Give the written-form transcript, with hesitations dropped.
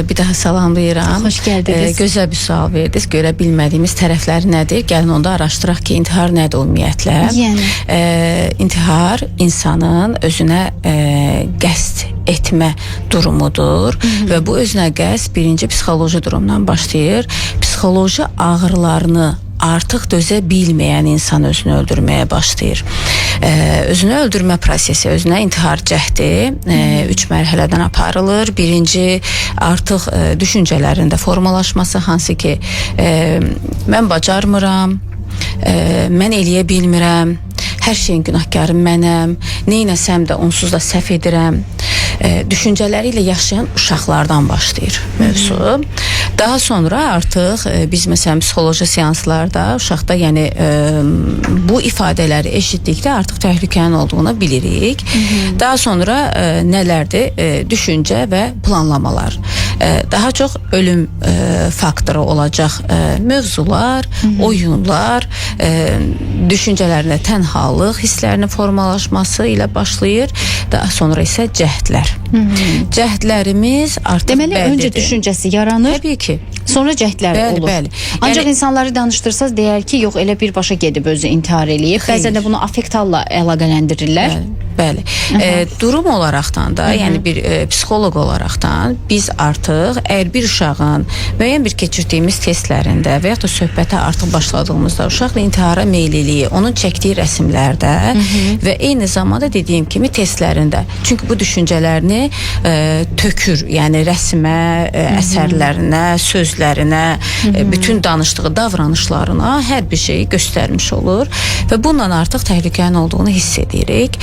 Bir daha salamlayıram. Xoş gəldiniz. Gözəl bir sual verdiniz. Görə bilmədiyimiz tərəfləri nədir? Gəlin onda araşdıraq ki, intihar nədir ümumiyyətlə? Yəni. İntihar insanın özünə qəsd etmə durumudur və bu özünə qəsd birinci psixoloji durumdan başlayır. Psixoloji ağrılarını artıq dözə bilməyən insan özünü öldürməyə başlayır. Özünü öldürmə prosesi, özünə intihar cəhdi üç mərhələdən aparılır. Birinci artıq düşüncələrində formalaşması, hansı ki mən bacarmıram, mən eləyə bilmirəm, hər şeyin günahkarı mənəm, neynəsəm də onsuz da səhv edirəm. Düşüncələri ilə yaşayan uşaqlardan başlayır mövzu. Daha sonra artıq biz məsələn psixoloji seanslarda uşaqda, yəni bu ifadələri eşitdikdə artıq təhlükənin olduğunu bilirik. Daha sonra nələrdir? Düşüncə və planlamalar. Daha çox ölüm faktoru olacaq mövzular, oyunlar, düşüncələrində tənhalıq hisslərinin formalaşması ilə başlayır. Daha sonra isə cəhdlər. Cəhdlərimiz artıq Deməli bəllidir. öncə düşüncəsi yaranır, Təbii ki. sonra cəhdlər Bəli, olur. bəli. Ancaq Yəni- insanları danışdırsaz deyər ki, yox elə birbaşa gedib özü intihar eləyib. Xeyr. Bəzən də bunu affekt halla əlaqələndirirlər. Bəli. Durum olaraqdan da, yəni bir psixoloq olaraqdan biz artıq əgər bir uşağın müəyyən bir keçirdiyimiz testlərində və yaxud da söhbətə artıq başladığımızda uşaqla intihara meyilliliyi, onun çəkdiyi rəsimlərdə və eyni zamanda dediyim kimi testlərində. Çünki bu düşüncələrini tökür, yəni rəsmə, əsərlərinə, sözlərinə, bütün danışdığı davranışlarına hər bir şeyi göstərmiş olur və bununla artıq təhlükənin olduğunu hiss edirik.